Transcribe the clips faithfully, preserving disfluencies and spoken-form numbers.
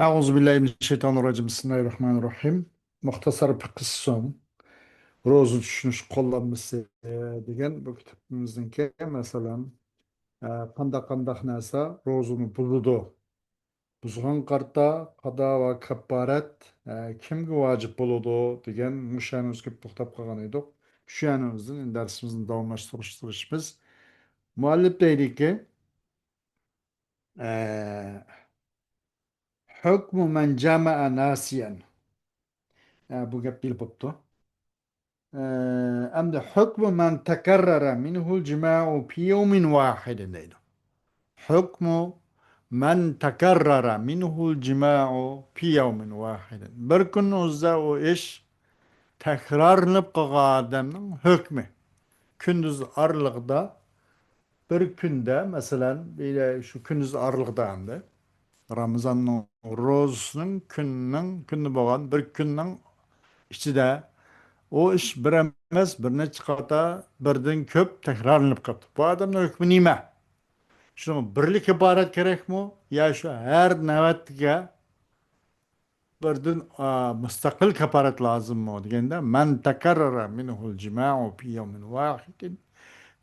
أعوذ بالله من الشيطان الرجيم. بسم الله الرحمن الرحيم. مۇختەسەر پىقىسسۇم، روزا چۈشىنىش قوللانمىسى دېگەن بۇ كىتابىمىزنىڭكى، مەسىلەن، ئە، قانداق، قانداق نەرسە روزىنى بۇزىدۇ؟ بۇزغان قارتا قادا ۋە كاپپارەت، ئە، كىمگە ۋاجىپ بولىدۇ دېگەن مۇشۇ يەرنى ئۆزگىرىپ توختاپ قالغان ئىدۇق. شۇ يەرنىمىزدىن ئەمدى دەرسىمىزنى داۋاملاشتۇرۇشىمىز. مۇئەللىپ دەيدىكى، ئە، حكم من جامع ناسيا. ئە، بۇ گەپ بىل بوپتۇ. ئە، ئەمدى حكم من تكرر منه الجماع في يوم واحد دەيدۇ. حكم من تكرر منه الجماع في يوم واحد. بىر كۈننىڭ ئۆزىدە ئۇ ئىش تەكرارلىنىپ قالغان ئادەمنىڭ ھۆكمى. كۈندۈز ئارىلىقىدا بىر كۈندە، مەسىلەن، بىر شۇ كۈندۈز ئارىلىقىدا ئەمدى رامىزاننىڭ روزىسىنىڭ كۈنىنىڭ، كۈنى بولغان بىر كۈننىڭ ئىچىدە ئۇ ئىش بىر ئەمەس، بىر نەچچە قاتا، بىردىن كۆپ تەكرارلىنىپ قاپتۇ. بۇ ئادەمنىڭ ھۆكمى نېمە؟ شۇنىڭ بىرلىك كاپارەت كېرەكمۇ؟ يا شۇ ھەر نۆۋەتتىكى بىردىن، ئا، مۇستەقىل كاپارەت لازىممۇ دېگەندە، من تكرر منه الجماع في يوم واحد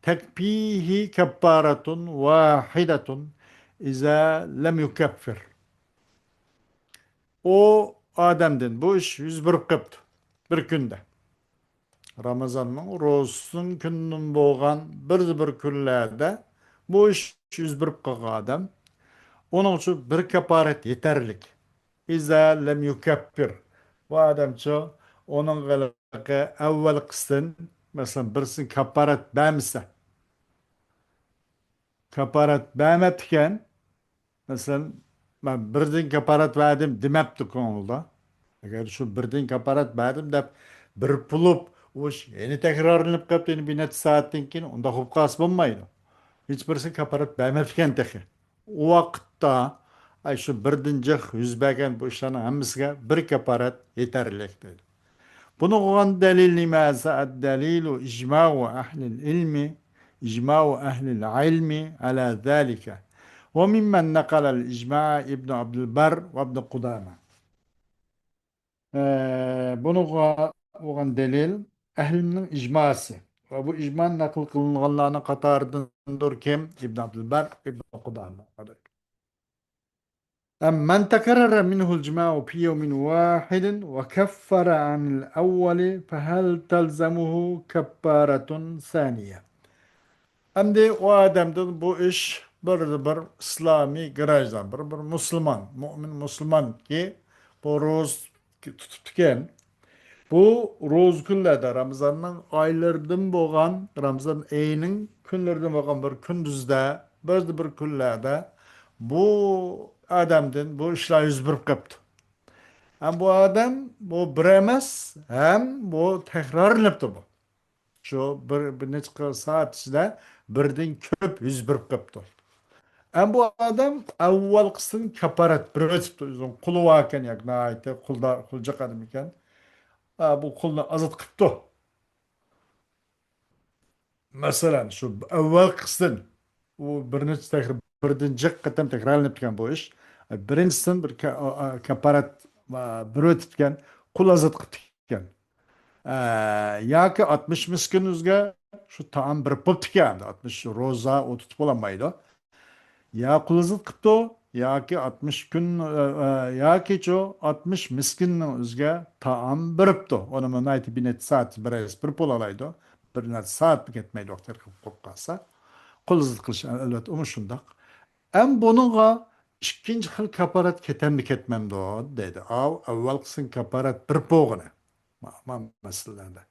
تكفيه كفارة واحدة إذا لم يكفر. ئۇ ئادەمدىن بۇ ئىش يۈز بېرىپ قېپتۇ بىر كۈندە. رامىزاننىڭ روزىسىنىڭ كۈنىدىن بولغان بىر، بىر كۈنلەردە بۇ ئىش يۈز بېرىپ قالغان ئادەم، ئۇنىڭ ئۈچۈن بىر كاپارەت يېتەرلىك. إذا لم يكفر. بۇ ئادەمچۇ، ئۇنىڭ ھېلىقى ئەۋۋەلقىسىدىن، مەسىلەن، بىرسىنى كاپارەت بەرمىسە، كاپارەت بەرمەپتىكەن، مەسىلەن، مەن بىردىن كاپارەت بەردىم دېمەپتۇ كۆڭلىدە. ئەگەر شۇ بىردىن كاپارەت بەردىم دەپ بېرىپ بولۇپ، ئۇ ئىش يەنە تەكرارلىنىپ قېلىپ، يەنە بىر نەچچە سائەتتىن كېيىن ئۇنداق بولۇپ قالسا بولمايدۇ. ھېچ بىرسى كاپارەت بەرمەپتىكەن تېخى. ئۇ ۋاقىتتا، ئاي، شۇ بىردىن جىق يۈز بەرگەن بۇ ئىشلارنىڭ ھەممىسىگە بىر كاپارەت يېتەرلىك دەيدۇ. بۇنىڭغا بولغان دەلىل نېمە دېسە، الدليل إجماع أهل العلم، إجماع أهل العلم على ذلك. وممن نقل الإجماع ابن عبد البر وابن قدامة. ئە، بۇنىڭغا بولغان دەلىل ئەھلىنىڭ ئىجماسى. ۋە بۇ ئىجما نەقىل قىلىنغانلارنىڭ قاتارىدىندۇر كىم؟ ئىبن ئابدۇلبەر، ئىبن قۇدامە. أم من تكرر منه الجماع في يوم واحد وكفر عن الأول فهل تلزمه كفارة ثانية؟ ئەمدى ئۇ ئادەمدىن بۇ ئىش بىر، بىر ئىسلامىي گراژدان، بىر، بىر مۇسۇلمان، مۇئمىن مۇسۇلمانكى بۇ روزا تۇتۇپتىكەن. بۇ روزا كۈنلەردە، رامىزاننىڭ ئايلىرىدىن بولغان، رامىزان ئېيىنىڭ كۈنلىرىدىن بولغان بىر كۈندۈزدە، بەزى بىر كۈنلەردە بۇ ئادەمدىن بۇ ئىشلار يۈز بېرىپ قاپتۇ. ھەم بۇ ئادەم بۇ بىر ئەمەس، ھەم بۇ تەكرارلىنىپتۇ بۇ. شۇ بىر، بىر نەچچە سائەت ئىچىدە بىردىن كۆپ يۈز بېرىپ قاپتۇ. ھەم بۇ ئادەم ئەۋۋەلقىسىدىن كاپارەت بېرىۋېتىپتۇ. ئۆزىنىڭ قۇلى باركەن ياكى ناھايىتى قۇلدار، قۇلجىق ئادەم ئىكەن. ئا، بۇ قۇلنى ئازاد قىپتۇ. مەسىلەن، شۇ ئەۋۋەلقىسىدىن، ئۇ بىر نەچچە تەكرار، بىردىن جىق قېتىم تەكرارلىنىپتىكەن بۇ ئىش. بىرىنچىسىدىن بىر كا-، ئا، ئا، كاپارەت، ئا، بېرىۋېتىپتىكەن، قۇل ئازاد قىپتىكەن. ئە، ياكى ئاتمىش مىسكىن ئۆزىگە شۇ تائام بېرىپ بوپتىكەن. ئاتمىش روزا ئۇ تۇتۇپ بولالمايدۇ. يا قۇل ئازاد قىپتۇ، ياكى ئاتمىش كۈن، ئە، ئە، ياكىچۇ ئاتمىش مىسكىننىڭ ئۆزىگە تائام بېرىپتۇ. ئۇنىمۇ ناھايىتى بىر نەچچە سائەت بىر، بىر بولالمايدۇ. بىر نەچچە سائەتمۇ كەتمەيدۇ، ۋاقىت قىلىپ قالسا. قۇل ئازاد قىلىش، ئەلۋەتتە، ئۇمۇ شۇنداق. ئەم بۇنىڭغا ئىككىنچى خىل كاپارەت كېتەمدۇ، كەتمەمدۇ دەيدۇ. ئاۋۇ ئەۋۋەلقىسىنىڭ كاپارەت بېرىپ بولغىنى. ما-، ما-، مەسىلىلەردە.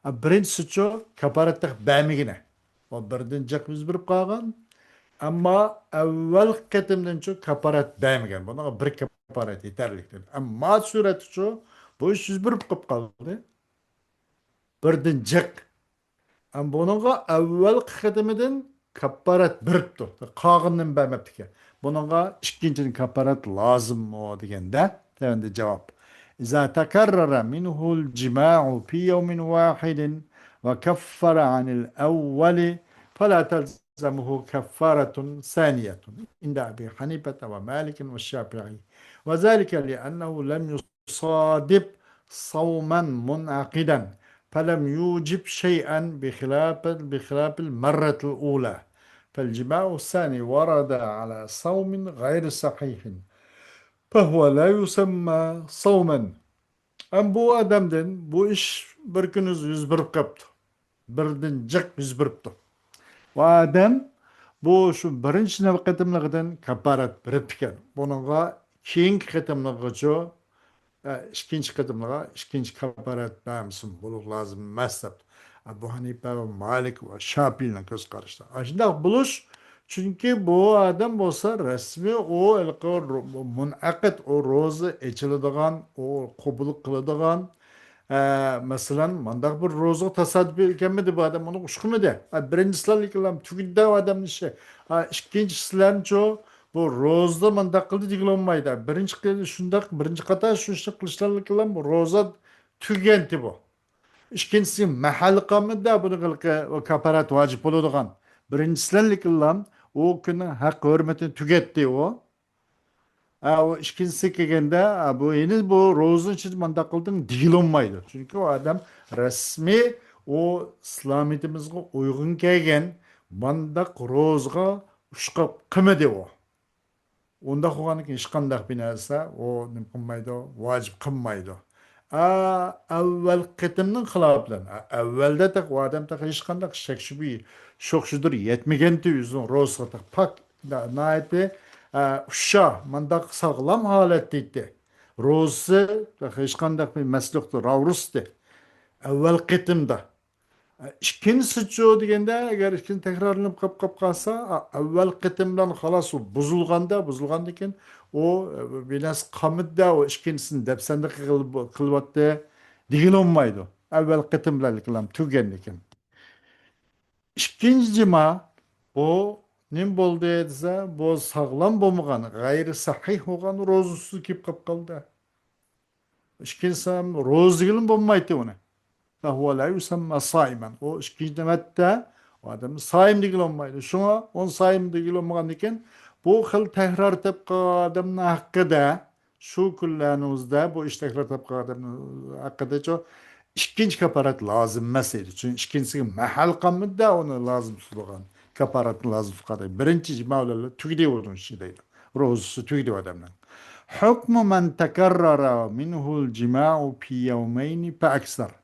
ئا، بىرىنچىسىچۇ، كاپارەت تېخى بەرمىگىنى. ئۇ بىردىن جىق يۈز بېرىپ قالغان. ئەمما ئەۋۋەلقى قېتىمدىنچۇ كاپارەت بەرمىگەن. بۇنىڭغا بىر كاپارەت يېتەرلىك دېدى. ئەمما سۈرەتتىچۇ، بۇ ئىش يۈز بېرىپ قېلىپ قالدى. بىردىن جىق. ئەم بۇنىڭغا ئەۋۋەلقى قېتىمىدىن كاپارەت بېرىپتۇ. قالغىنىنى بەرمەپتىكەن. بۇنىڭغا ئىككىنچىدىن كاپارەت لازىممۇ دېگەندە، تۆۋەندە جاۋاب. إذا تكرر منه الجماع في يوم واحد وكفر عن الأول فلا تلزم تلزمه كفارة ثانية عند أبي حنيفة ومالك والشافعي، وذلك لأنه لم يصادف صوما منعقدا فلم يوجب شيئا بخلاف، بخلاف المرة الأولى، فالجماع الثاني ورد على صوم غير صحيح فهو لا يسمى صوما. ئەم بۇ ئادەمدىن بۇ ئىش بىر كۈنى يۈز بېرىپ قاپتۇ. بىردىن جىق يۈز بېرىپتۇ. ئۇ ئادەم بۇ شۇ بىرىنچى نەۋ قېتىملىقىدىن كاپپارەت بېرىپتىكەن. بۇنىڭغا كېيىنكى قېتىملىقىغىچۇ، ئە، ئىككىنچى قېتىملىقىغا ئىككىنچى كاپپارەت بەرمىسىمۇ بولۇر، لازىم ئەمەس دەپتۇ. ئەبۇ ھەنىپە ۋە مالىك ۋە شاپىئىنىڭ كۆز قارىشىدا. ئاشۇنداق بولۇش، چۈنكى بۇ ئادەم بولسا رەسمىي ئۇ ھېلىقى مۇنئەقىد، ئۇ روزا ئېچىلىدىغان، ئۇ قوبۇل قىلىدىغان، ئە، مەسىلەن، مانداق بىر روزىغا تاسادىپىي كەلمىدى بۇ ئادەم، ئۇنى ئۇچقۇمىدى. ئە، بىرىنچى سانلىقلام تۈگىدى ئادەمنىڭ ئىشى. ئە، ئىككىنچىسىلەنچۇ، بۇ روزىدا مانداق قىلدى دېگىلى بولمايدۇ. بىرىنچى قىل-، شۇنداق، بىرىنچى قاتار شۇ ئىشنى قىلىشلارلىقلام روزا تۈگەندى بۇ. ئىككىنچىسى مەھەل قالمىدى بۇنى قىلقى، ئۇ كاپارەت ۋاجىپ بولىدىغان. بىرىنچىسىلەنلىكلام ئۇ كۈننىڭ ھەق ھۆرمىتىنى تۈگەتتى ئۇ. ئە، ئۇ ئىككىنچىسى كەلگەندە، ئە، بۇ يەنە بۇ روزىنىڭ ئىچىدە مانداق قىلدىڭ دېگىلى بولمايدۇ. چۈنكى ئۇ ئادەم رەسمىي ئۇ ئىسلامىيىتىمىزغا ئۇيغۇن كەلگەن مانداق روزىغا ئۇچقاپ قىلمىدى ئۇ. ئۇنداق بولغاندىكىن ھېچقانداق بىر نەرسە ئۇ نېمە قىلمايدۇ، ۋاجىپ قىلمايدۇ. ئا، ئەۋۋەل قېتىمنىڭ خىلاپى بىلەن، ئا، ئەۋۋەلدە تېخى ئۇ ئادەم تېخى ھېچقانداق شەك شۈبھە، شوق شۇدۇر يەتمىگەنتى ئۆزىنىڭ روزىسىغا تېخى پاك، ناھايىتى، ئا، ئۇششاق، مانداق ساغلام ھالەتتە ئىدى. روزىسى تېخى ھېچقانداق بىر مەسىلە يوقتى، راۋرۇستى. ئەۋۋەل قېتىمدا. ئىككىنچىسىچۇ دېگەندە، ئەگەر ئىككىنچى تەكرارلىنىپ قاپ، قاپ قالسا، ئا-، ئەۋۋەل قېتىم بىلەن خالاس ئۇ بۇزۇلغاندا، بۇزۇلغاندىن كېيىن ئۇ، ئە، بىر نەرسە قالمىدى-دە، ئۇ ئىككىنچىسىنى دەپسەندە قىل-، قىلىۋاتتى دېگىلى بولمايدۇ. ئەۋۋەل قېتىم بىلەنلىكلام تۈگەندىن كېيىن. ئىككىنچى جىما، بۇ نېمە بولدى دېسە، بۇ ساغلام بولمىغان، غەيرىي سەھىھ بولغان روزىسىز كېلىپ قاپ قالدى. ئىككىنچىسى ھەم روزا دېگىلى بولمايتتى ئۇنى. فهو لا يسمى صائما. ئۇ ئىككىنچى نۆۋەتتە ئۇ ئادەم سائىم دېگىلى بولمايدۇ. شۇڭا ئۇنى سائىم دېگىلى بولمىغاندىكىن، بۇ خىل تەكرار تېپىپ قالغان ئادەمنىڭ ھەققىدە، شۇ كۈنلەرنىڭ ئۆزىدە بۇ ئىش تەكرار تېپىپ قالغان ئادەمنىڭ ھەققىدە شۇ ئىككىنچى كاپارەت لازىم ئەمەس دەيدۇ. چۈنكى ئىككىنچىسىگە مەھەل قالمىدى-دە، ئۇنى لازىم تۇتىدىغان، كاپارەتنى لازىم تۇتقان. بىرىنچى جىما بىلەن تۈگىدى ئۇنىڭ ئىشى دەيدۇ. روزىسى تۈگىدى ئۇ ئادەمنىڭ. حكم من تكرر منه الجماع في يومين فأكثر.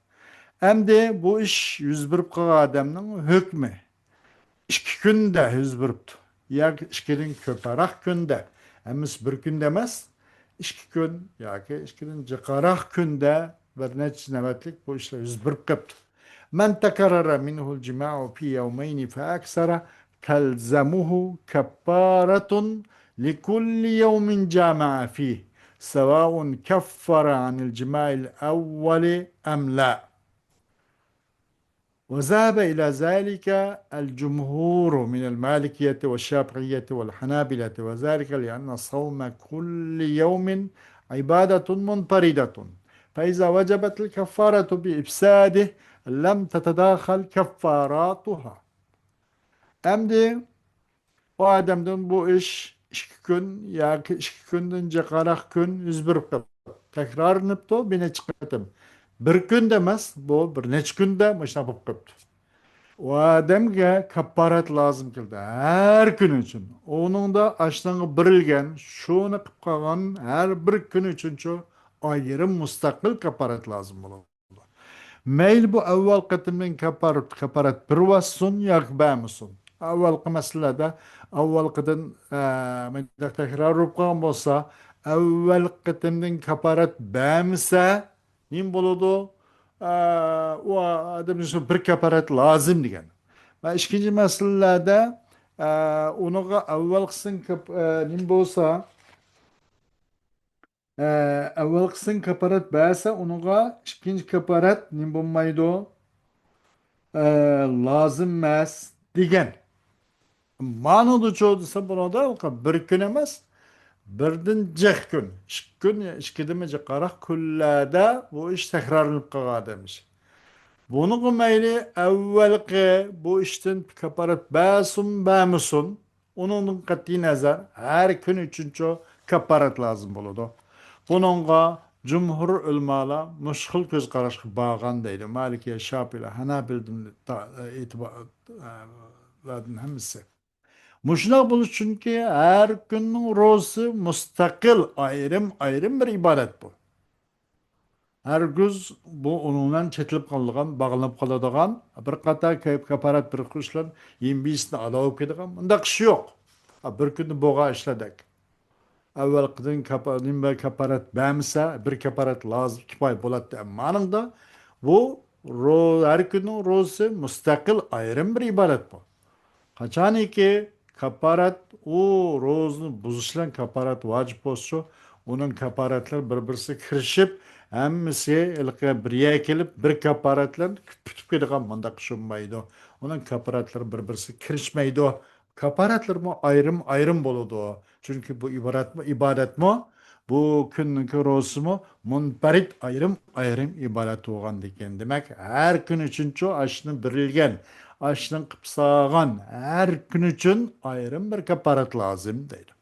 ئەمدى بۇ ئىش يۈز بېرىپ قالغان ئادەمنىڭ ھۆكمى. ئىككى كۈندە يۈز بېرىپتۇ. ياكى ئىككىدىن كۆپرەك كۈندە. ھەممىسى بىر كۈندە ئەمەس. ئىككى كۈن ياكى ئىككىدىن جىقراق كۈندە بىر نەچچە نۆۋەتلىك بۇ ئىشلار يۈز بېرىپ قاپتۇ. من تكرر منه الجماع في يومين فأكثر تلزمه كفارة لكل يوم جامع فيه، سواء كفر عن الجماع الأول أم لا. وذهب إلى ذلك الجمهور من المالكية والشافعية والحنابلة، وذلك لأن صوم كل يوم عبادة منفردة، فإذا وجبت الكفارة بإفساده لم تتداخل كفاراتها. ئەمدى ئۇ ئادەمدىن بۇ ئىش ئىككى كۈن ياكى ئىككى كۈندىن جىقراق كۈن يۈز بېرىپ قاپتۇ. تەكرارلىنىپتۇ بىر نەچچە قېتىم. بىر كۈندە ئەمەس، بۇ بىر نەچچە كۈندە مۇشۇنداق بولۇپ قاپتۇ. ئۇ ئادەمگە كاپپارەت لازىم كېلىدۇ ھەر كۈن ئۈچۈن. ئۇنىڭدا ئاشۇنىڭغا بېرىلگەن، شۇنى قىلىپ قالغان ھەر بىر كۈن ئۈچۈنچۇ ئايرىم مۇستەقىل كاپپارەت لازىم بولىدۇ. مەيلى بۇ ئەۋۋەل قېتىمدىن كاپپارەت، كاپپارەت بېرىۋاتسۇن ياكى بەرمىسۇن. ئەۋۋەلقى مەسىلىلەردە ئەۋۋەلقىدىن، ئە، مۇنداق تەكرار بولۇپ قالغان بولسا، ئەۋۋەل قېتىمدىن كاپپارەت بەرمىسە، نېمە بولىدۇ؟ ئە، ئۇ ئادەم ئۈچۈن بىر كاپپارەت لازىم دېگەن. ۋە ئىككىنچى مەسىلىلەردە، ئە، ئۇنىڭغا ئەۋۋەلقىسىدىن كاپ-، ئە، نېمە بولسا، ئە، ئەۋۋەلقىسىدىن كاپپارەت بەرسە، ئۇنىڭغا ئىككىنچى كاپپارەت نېمە بولمايدۇ؟ ئە، لازىم ئەمەس دېگەن. مانىدىچۇ دېسە، بۇنىڭدا بىر كۈن ئەمەس، بىردىن جىق كۈن، ئىككى كۈن، ئىككىدىنمۇ جىقراق كۈنلەردە بۇ ئىش تەكرارلىنىپ قالغان ئادەم ئىشى. بۇنىڭغا مەيلى ئەۋۋەلقى بۇ ئىشتىن كاپارەت بەرسۇن، بەرمىسۇن، ئۇنىڭدىن قەتئىي نەزەر، ھەر كۈن ئۈچۈنچۇ كاپارەت لازىم بولىدۇ. بۇنىڭغا جۇمھۇر ئۆلىمالار مۇشۇ خىل كۆز قاراشقا بارغان دەيدۇ. مالىكىيە، شاپىئىلەر، ھەنەپىلەردىن تا-، ئېتىبار-، لاردىن ھەممىسى. مۇشۇنداق بولۇش، چۈنكى ھەر كۈننىڭ روزىسى مۇستەقىل، ئايرىم-ئايرىم بىر ئىبادەت بۇ. ھەرگىز بۇ ئۇنىڭ بىلەن چېتىلىپ قالىدىغان، باغلىنىپ قالىدىغان، بىر قاتار كەپ-، كاپارەت بىر قۇشلار يېمە بېيىسىنى ئادا بولۇپ كېتىدىغان، مۇنداق ئىش يوق. ھا، بىر كۈندە بولغان ئىشلاردەك. ئەۋۋەلقىدىن كاپا-، نېمە كاپارەت بەرمىسە، بىر كاپارەت لازىم، كۇپايە بولاتتى. ئەمما ئانىڭدا بۇ رو-، ھەر كۈننىڭ روزىسى مۇستەقىل، ئايرىم بىر ئىبادەت بۇ. قاچانكى كاپارەت، ئۇ روزىنى بۇزۇش بىلەن كاپارەت ۋاجىپ بولسىچۇ، ئۇنىڭ كاپارەتلىرى بىر-بىرسىگە كىرىشىپ، ھەممىسى ھېلىقى بىر يەرگە كېلىپ، بىر كاپارەت بىلەن پۈتۈپ كېتىدىغان مۇنداق ئىش بولمايدۇ. ئۇنىڭ كاپارەتلىرى بىر-بىرسىگە كىرىشمەيدۇ. كاپارەتلىرىمۇ ئايرىم-ئايرىم بولىدۇ. چۈنكى بۇ ئىبادەتمۇ، ئىبادەتمۇ بۇ كۈننىڭكى روزىسىمۇ مۇنپەرىد ئايرىم-ئايرىم ئىبادەت بولغاندىكىن، دېمەك، ھەر كۈن ئۈچۈنچۇ ئاشنى بېرىلگەن، ئاشنىڭ قىلىپ سالغان ھەر كۈن ئۈچۈن ئايرىم بىر كاپارەت لازىم دەيدۇ.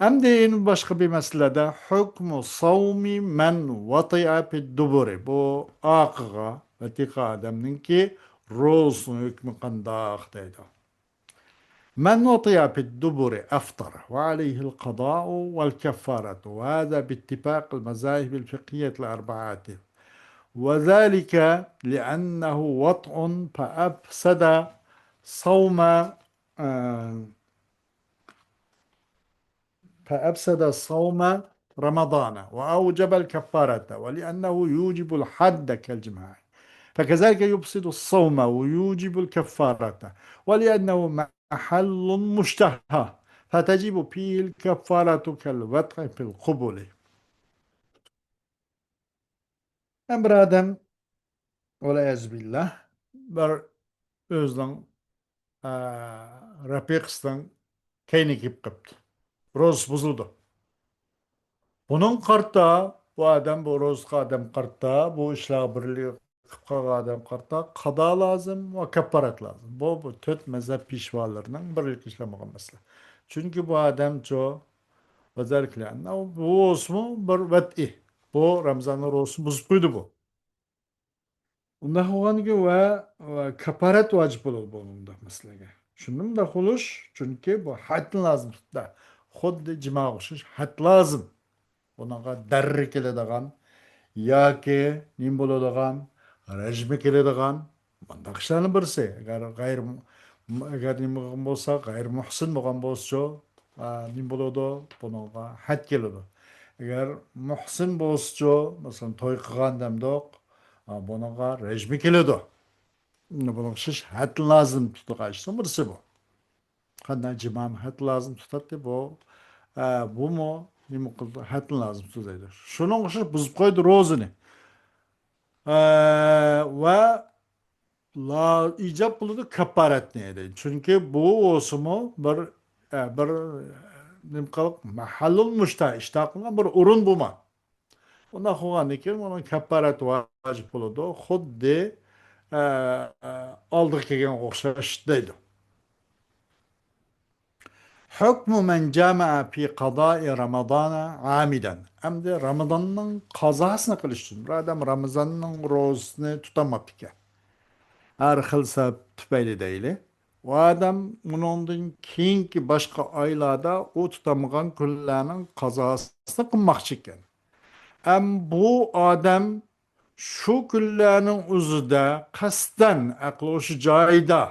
ئەمدى يەنە باشقا بىر مەسىلىدە، حكم صوم من وطئ في الدبر، بۇ ئارقىغا ۋەتىقە ئادەمنىڭكى روزىسىنىڭ ھۆكمى قانداق دەيدۇ. من وطئ في الدبر أفطر وعليه القضاء والكفارة، وهذا باتفاق المذاهب الفقهية الأربعة، وذلك لأنه وطئ فأفسد صوم، آه، فأفسد صوم رمضان وأوجب الكفارة، ولأنه يوجب الحد كالجماع، فكذلك يفسد الصوم ويوجب الكفارة، ولأنه محل مشتهى فتجب فيه الكفارة كالوطء في القبل. يەنى بىر ئادەم، ۋەلئىيازۇ بىللا، بىر ئۆزىنىڭ، ئە، رەپىقىسىنىڭ كەينىگە كىرىپ قېپتۇ. روزىسى بۇزۇلدى. بۇنىڭغا قارىتا، بۇ ئادەم، بۇ روزىسى ئادەم قارىتا، بۇ ئىشلارغا بىرلىك قىلىپ قالغان ئادەم قارىتا، قازا لازىم ۋە كاپپارەت لازىم. بۇ، بۇ تۆت مەزھەپ پېشۋالىرىنىڭ بىرلىكتە ئىشلەپ بولغان مەسىلە. چۈنكى بۇ ئادەم چۇ، بۇ بولسىمۇ بىر ۋەتئى. بۇ رامىزاننىڭ روزىسىنى بۇزۇپ قويدى بۇ. ئۇنداق بولغاندىكىن ۋە، ۋە كاپپارەت ۋاجىپ بولىدۇ بۇ مۇنداق مەسىلىگە. شۇنداق مۇنداق بولۇش، چۈنكى بۇ ھەدنى لازىم تۇتتى. خۇددى جىماغا ئوخشاش ھەد لازىم. بۇنىڭغا دەررە كېلىدىغان ياكى نېمە بولىدىغان، رەجمى كېلىدىغان، مۇنداق ئىشلارنىڭ بىرسى. ئەگەر غەيرىي، ئەگەر نېمە بولغان بولسا، غەيرىي مۇھسىن بولغان بولسىچۇ، ئا، نېمە بولىدۇ؟ بۇنىڭغا ھەد كېلىدۇ. ئەگەر مۇھسىن بولسىچۇ، مەسىلەن، توي قىلغان دەمدۇق، ئا، بۇنىڭغا رەجمى كېلىدۇ. بۇنىڭغا ئوخشاش ھەد لازىم تۇتىدىغان ئىشنىڭ بىرسى بۇ. قانداق جىمامۇ ھەد لازىم تۇتاتتى بۇ. ئە، بۇمۇ نېمە قىلدى؟ ھەد لازىم تۇتىدۇ. شۇنىڭغا ئوخشاش بۇزۇپ قويدى روزىنى. ئە، ۋە لا-، ئىجاب قىلىدۇ كاپپارەتنى دەيدۇ. چۈنكى بۇ بولسىمۇ بىر، ئە، بىر، نېمە قىلىپ، مەھەللۇل مۇشتەھە، ئىشتىھا قىلغان بىر ئورۇن بولما. ئۇنداق بولغاندىن كېيىن ئۇنىڭ كەپپارەت ۋاجىپ بولىدۇ. خۇددى، ئە، ئە، ئالدىغا كەلگەنگە ئوخشاش دەيدۇ. حكم من جامع في قضاء رمضان عامدا. ئەمدى رامىزاننىڭ قازاسىنى قىلىش ئۈچۈن، بىر ئادەم رامىزاننىڭ روزىسىنى تۇتالماپتىكەن. ھەر خىل سەۋەب تۈپەيلى دەيلى. ئۇ ئادەم ئۇنىڭدىن كېيىنكى باشقا ئايلاردا ئۇ تۇتالمىغان كۈنلەرنىڭ قازاسىنى قىلماقچى ئىكەن. ئەم بۇ ئادەم شۇ كۈنلەرنىڭ ئۆزىدە قەستەن ئەقلى ھوشى جايىدا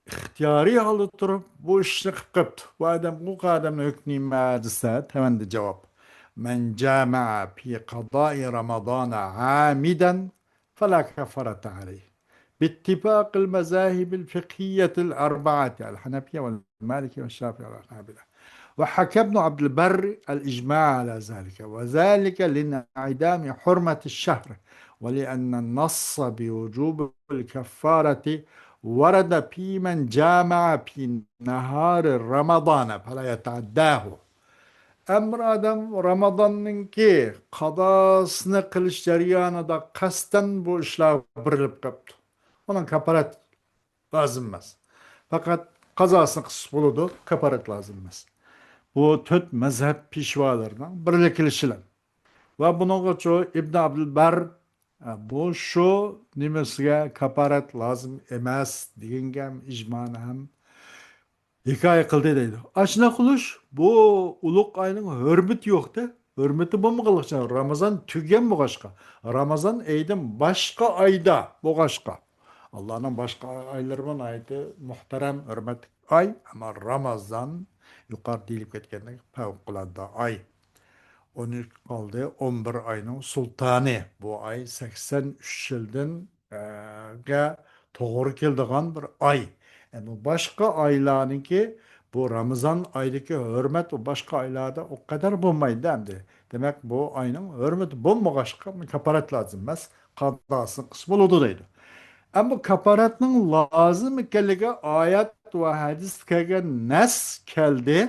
ئىختىيارىي ھالدا تۇرۇپ بۇ ئىشنى قىلىپ قېپتۇ. بۇ ئادەم، بۇ ئادەمنىڭ ھۆكمى نېمە دېسە، تۆۋەندە جاۋاب. من جامع في قضاء رمضان عامدا فلا كفارة عليه باتفاق المذاهب الفقهية الأربعة، الحنفية والمالكية والشافعية والحنابلة. وحكى ابن عبد البر الإجماع على ذلك، وذلك لانعدام حرمة الشهر، ولأن النص بوجوب الكفارة ورد في من جامع في نهار رمضان فلا يتعداه. ئەمما بىر ئادەم رامازاننىڭكى قازاسىنى قىلىش جەريانىدا قەستەن بۇ ئىشلار بېرىلىپ قاپتۇ. ئۇنىڭ كاپارەت لازىم ئەمەس. پەقەت قازاسىنى قىلسا بولىدۇ، كاپارەت لازىم ئەمەس. بۇ تۆت مەزھەپ پېشۋالىرىنىڭ بىرلىكلىشى بىلەن. ۋە بۇنىڭغىچۇ ئىبن ئابدۇلبەر، ئە، بۇ شۇ نېمىسىگە كاپارەت لازىم ئەمەس دېگەنگە ھەم ئىجمانى ھەم ھېكايە قىلدى دەيدۇ. ئاشۇنداق قىلىش بۇ ئۇلۇغ ئاينىڭ ھۆرمىتى يوقتى. ھۆرمىتى بولمىغانلىقى ئۈچۈن رامىزان تۈگىگەن بولغاچقا، رامىزان ئەيدىن باشقا ئايدا بولغاچقا، ئاللانىڭ باشقا ئايلىرىمۇ ناھايىتى مۇھتەرەم، ھۆرمەتلىك ئاي، ئەمما رامازان يۇقىرىدا دېيىلىپ كەتكەندەك پەۋقۇلئاددە ئاي. ئون ئىككى قالدى، ئون بىر ئاينىڭ سۇلتانى. بۇ ئاي سەكسەن ئۈچ يىلدىن، ئە، گە توغرا كېلىدىغان بىر ئاي. ئەمما باشقا ئايلارنىڭكى، بۇ رامىزان ئايدىكى ھۆرمەت ئۇ باشقا ئايلاردا ئۇ قەدەر بولمايدۇ ئەمدى. دېمەك، بۇ ئاينىڭ ھۆرمىتى بولمىغاچقا، كاپارەت لازىم ئەمەس، قازاسىنى قىلسا بولىدۇ دەيدۇ. ئەمما كاپارەتنىڭ لازىم ئىكەنلىكى ئايەت ۋە ھەدىستە كەلگەن نەس كەلدى.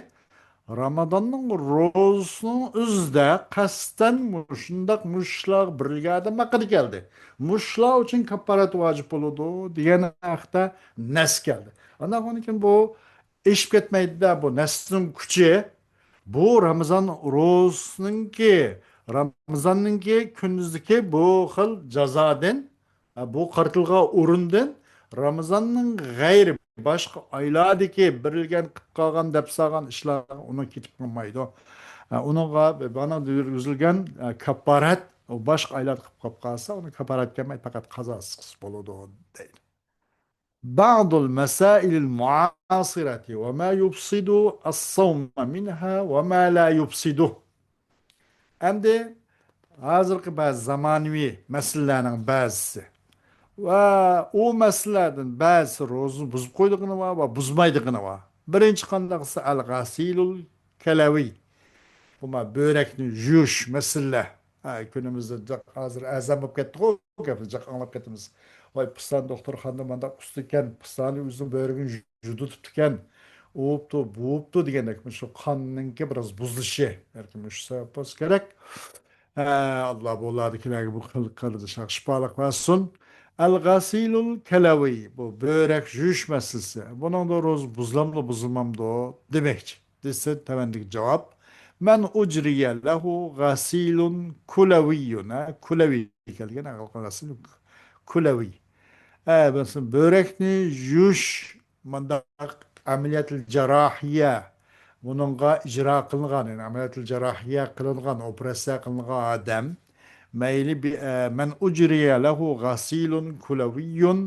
رامازاننىڭ روزىسىنىڭ ئۆزىدە قەستەن مۇشۇنداق مۇشۇلارغا بېرىلگەن ئادەم ھەققىدە كەلدى. مۇشۇلار ئۈچۈن كاپارەت ۋاجىپ بولىدۇ دېگەن ھەقتە نەس كەلدى. ئانداق بولغاندىن كېيىن بۇ ئېشىپ كەتمەيدۇ-دە، بۇ نەسنىڭ كۈچى. بۇ رامىزان روزىسىنىڭكى، رامىزاننىڭكى كۈندۈزدىكى بۇ خىل جازادىن، بۇ قارىتىلغان ئورۇندىن رامىزاننىڭ غەيرى باشقا ئايلاردىكى بېرىلگەن، قىلىپ قالغان، دەپ سالغان ئىشلار ئۇنىڭ كېتىپ قالمايدۇ. ئۇنىڭغا مانا يۈرگۈزۈلگەن كاپارەت، ئۇ باشقا ئايلاردا قىلىپ قاپ قالسا، ئۇنىڭ كاپارەت كەلمەيدۇ، پەقەت قازاسى قىلسا بولىدۇ دەيدۇ. بعض المسائل المعاصرة وما يفسد الصوم منها وما لا يفسده. ئەمدى ھازىرقى بەزى زامانىۋى مەسىلىلەرنىڭ بەزىسى ۋە ئۇ مەسىلىلەردىن بەزىسى روزىنى بۇزۇپ قويىدىغىنى بار ۋە بۇزمايدىغىنى بار. بىرىنچى قانداقسى ئەل غەسىلۇل كەلەۋى. بۇ ما بۆرەكنى يۇيۇش مەسىلىلەر. ھە، كۈنىمىزدە جىق ھازىر ئەزان بولۇپ كەتتىغۇ، گەپنى جىق ئاڭلاپ كېتىمىز. ۋاي، پىستان دوختۇرخانىدا مانداق ئۇستا ئىكەن، پىستانى ئۆزىنىڭ بۆرىكىنى يۇدۇتۇپتىكەن، ئۇۋۇپتۇ، بۇۋۇپتۇ دېگەندەك، مۇشۇ قاننىڭكى بىراز بۇزۇلۇشى، بەلكىم مۇشۇ سەۋەب بولسا كېرەك. ھە، ئاللا بۇلاردىكىلەرگە بۇ خىل قىلدى شىپالىق بەرسۇن. ئەل غەسىلۇل كەلەۋى، بۇ بۆرەك يۇيۇش مەسىلىسى. بۇنىڭدا روزا بۇزۇلامدۇ، بۇزۇلمامدۇ دېمەكچى. دېسە، تۆۋەندىكى جاۋاب. مەن ئۇجرىيە لەھۇ غەسىلۇن كۇلەۋىيۇن. ھە، كۇلەۋى كەلگەن، غەسىل كۇلەۋى. ھە، مەسىلەن، بۆرەكنى يۇيۇش، مۇنداق ئەمەلىيەتىل جاراھىيە، بۇنىڭغا ئىجرا قىلىنغان، يەنى ئەمەلىيەتىل جاراھىيە قىلىنغان، ئوپېراتسىيە قىلىنغان ئادەم، مەيلى بى-، ئە، مەن ئۇجرىيە لەھۇ غەسىلۇن كۇلەۋىيۇن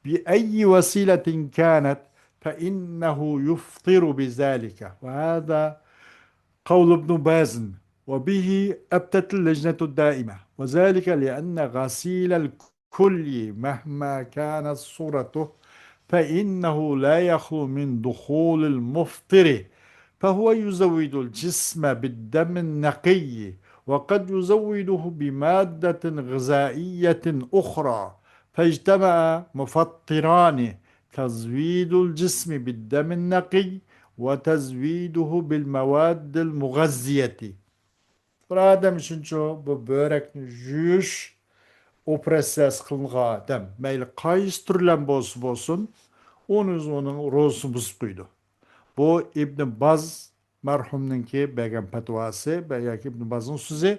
بىئەييى ۋەسىلەتىن كانەت فەئىننەھۇ يۇفطىرۇ بىزالىكە. ۋە ھازا قەۋلۇ ئىبنۇ بازىن ۋە بىھى ئەفتەتىل لەجنەتۇد دائىمە. ۋە زالىكە لىئەننە غەسىلەل كۇللى مەھما كانەت سۇرەتۇھ فەئىننەھۇ لا يەخلۇ مىن دۇخۇلىل مۇفطىرى فەھۇۋە يۇزەۋۋىدۇل جىسمە بىددەمىن نەقىيي ۋە قەد يۇزەۋۋىدۇھ بىماددەتىن غىزائىيەتىن ئۇخرا فەجتەمەئە مۇفەتتىرانى تەزۋىدۇل جىسمى بىددەمىن نەقىي ۋە تەزۋىدۇھ بىل مەۋاددىل مۇغەززىيەتى. بىر ئادەم ئۈچۈنچۇ بۇ بۆرەكنى يۇيۇش ئوپېراتسىيەسى قىلىنغان ئادەم، مەيلى قايسى تۈرلەم بولسا بولسۇن، ئۇنى ئۆزى ئۇنىڭ روزىسىنى بۇزۇپ قويىدۇ. بۇ ئىبن باز مەرھۇمنىڭكى بەرگەن پەتىۋاسى، بە-، ياكى ئىبن بازنىڭ سۆزى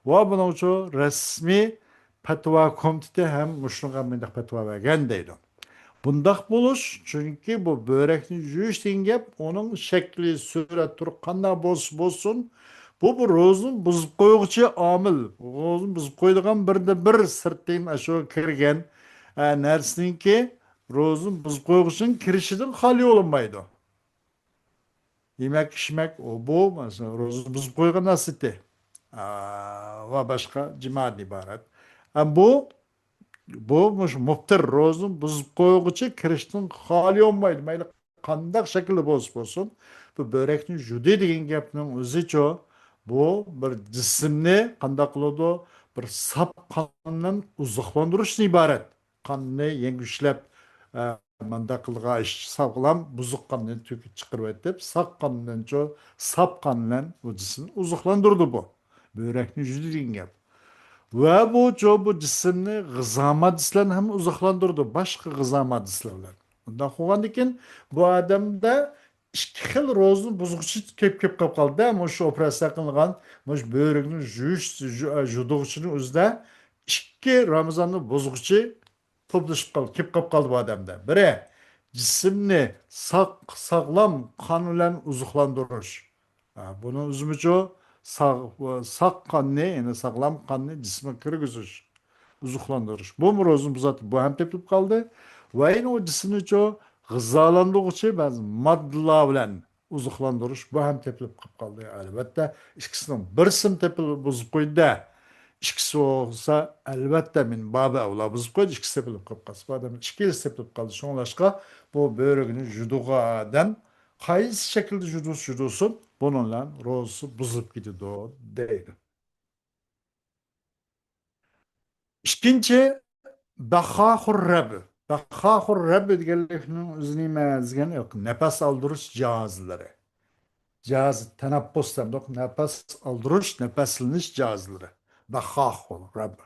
ۋە بۇنىڭچۇ رەسمىي پەتىۋا كومىتېتى ھەم مۇشۇنىڭغا مۇنداق پەتىۋا بەرگەن دەيدۇ. بۇنداق بولۇش، چۈنكى بۇ بۆرەكنى يۇيۇش دېگەن گەپ، ئۇنىڭ شەكلى، سۈرەت، تۈرى قانداق بولسا بولسۇن، بۇ، بۇ روزىنى بۇزۇپ قويغۇچى ئامىل، روزىنى بۇزۇپ قويىدىغان بىردىنبىر سىرتتىن ئاشۇ كىرگەن، ئە، نەرسىنىڭكى روزىنى بۇزۇپ قويغۇچىنىڭ كىرىشىدىن خالىي بولۇنمايدۇ. يېمەك، ئىچمەك، ئۇ، بۇ، مەسىلەن، روزىنى بۇزۇپ قويغان نەرسىتى، ئا، ۋە باشقا جىمادىن ئىبارەت. ئەم، بۇ، بۇ، مۇشۇ مۇپتىر روزىنى بۇزۇپ قويغۇچى كىرىشتىن خالىي بولمايدۇ. مەيلى قانداق شەكىلدە بولسا بولسۇن، بۇ بۆرەكنى يۇدى دېگەن گەپنىڭ ئۆزىچۇ، بۇ بىر جىسىمنى قانداق قىلىدۇ؟ بىر ساپ قاندىن ئوزۇقلاندۇرۇشتىن ئىبارەت. قاننى يەڭگۈشلەپ، ئە، مانداق قىلغاچ ساغلام بۇزۇق قاننى تۆكۈپ چىقىرىۋېتىپ، ساق قان بىلەنچۇ، ساپ قان بىلەن بۇ جىسىمنى ئوزۇقلاندۇرىدۇ بۇ. بۆرەكنى يۇيىدۇ دېگەن گەپ. ۋە بۇچۇ بۇ جىسىمنى غىزا ماددىسى بىلەن ھەم ئوزۇقلاندۇرىدۇ، باشقا غىزا ماددىسى بىلەن. بۇنداق بولغاندىكىن بۇ ئادەمدە ئىككى خىل روزىنى بۇزغۇچى كېلىپ، كېلىپ قالىپ قالدى. مۇشۇ ئوپېراتسىيە قىلىنغان، مۇشۇ بۆرەكنى يۇيۇش، يۇ-، يۇيدۇغۇچىنىڭ ئۆزىدە ئىككى رامىزاننى بۇزغۇچى توپلىشىپ قال-، كېلىپ قاپ قالدى بۇ ئادەمدە. بىرى، جىسىمنى ساق، ساغلام قان بىلەن ئوزۇقلاندۇرۇش. ھە، بۇنىڭ ئۆزىمىچۇ ساغ-، ساق قاننى، يەنى ساغلام قاننى جىسىمغا كىرگۈزۈش، ئوزۇقلاندۇرۇش. بۇمۇ روزىنى بۇزاتتى، بۇ ھەم تېپىلىپ قالدى. ۋە يەنە ئۇ جىسىمنىچۇ غىزالىندۇرغۇچى بەزى ماددىلار بىلەن ئوزۇقلاندۇرۇش، بۇ ھەم تېپىلىپ قاپ قالدى. ئەلۋەتتە، ئىككىسىنىڭ بىرسىمۇ تېپىلىپ بۇزۇپ قويدى-دە. ئىككىسى بولسا، ئەلۋەتتە، مىن بابى ئەۋلا بۇزۇپ قويدى، ئىككىسى تېپىلىپ قاپ قالسا. بۇ ئادەم ئىككىلىسى تېپىلىپ قالدى. شۇڭلاشقا، بۇ بۆرىكىنى يۇيىدىغان ئادەم قايسى شەكىلدە يۇيدۇرسا يۇيدۇرسۇن، بۇنىڭ بىلەن روزىسى بۇزۇلۇپ كېتىدۇ، دەيدۇ. ئىككىنچى، بەخاخۇر رەب. بەخاخۇر رەب دېگەنلىكنىڭ ئۆزى نېمە دېگەن؟ نەپەس ئالدۇرۇش جاھازلىرى. جاھاز تەنەپپۇس دەمدۇق، نەپەس ئالدۇرۇش، نەپەسلىنىش جاھازلىرى. بەخاخۇر رەب.